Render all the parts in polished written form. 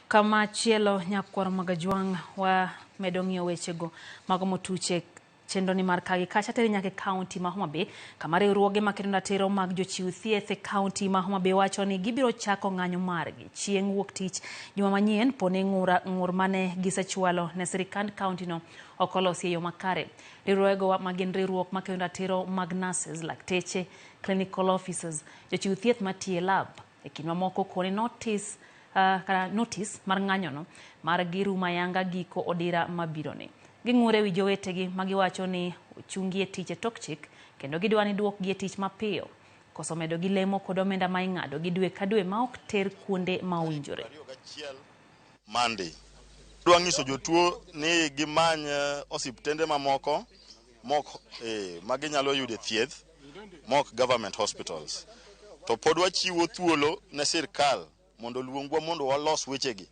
Kamachielo nyakwar Magajwang' wamedo ng'iyo wechego mago motuche chenro ni mar kagi kacha teri nyaka e kaunti ma Homa Bay kama riwruoge makedo ratiro mag jochiw thieth e kaunti ma Homa Bay wacho ni gibiro chako ng'anyo margi chieng' wuok tich juma manyien poni ng'ur mane gisechwalo ne sirikand kaunti no ok olosi e yo makare. Riwruogego ma gin riwruok makedo ratiro mag nurses, lakteche, clinical officers, jochiw thieth matiyo e lab e kind mamoko koni notice kata notice mar ng'anyono margi rumo ayanga giko odira mabironi. Ging'ur ewi jowetegi ma giwacho ni ochungi e tich e tok chik kendo gidwa ni duokgi e tich mapiyo. Koso medo gi lemo kod omenda ma ing'ado gi dwe ka dwe ma ok ter kuonde ma owinjore. Monday. Dwa nyiso jotuo ni gimany osiptende mamoko mok ma ginyalo yude thieth mok government hospitals. To pod wachiwo thuolo ne sirkal mondo oluongwa mondo walos wechegi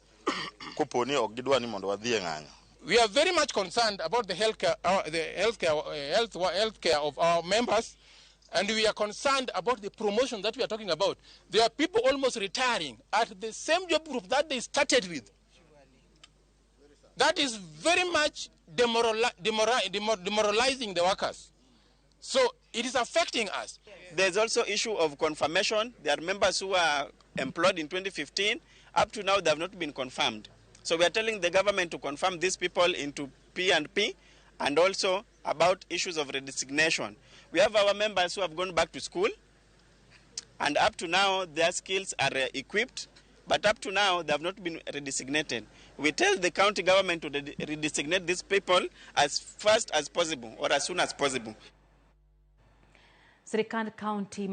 kopo ni ok gidwa ni mondo wadhi e ng'anyo. We are very much concerned about the healthcare of our members, and we are concerned about the promotion that we are talking about. There are people almost retiring at the same job group that they started with. That is very much demoralizing the workers. So it is affecting us. There's also issue of confirmation. There are members who are employed in 2015. Up to now, they have not been confirmed. So we are telling the government to confirm these people into P&P and also about issues of redesignation. We have our members who have gone back to school, and up to now, their skills are equipped, but up to now, they have not been redesignated. We tell the county government to redesignate these people as fast as possible or as soon as possible. Sirikand kaunti ma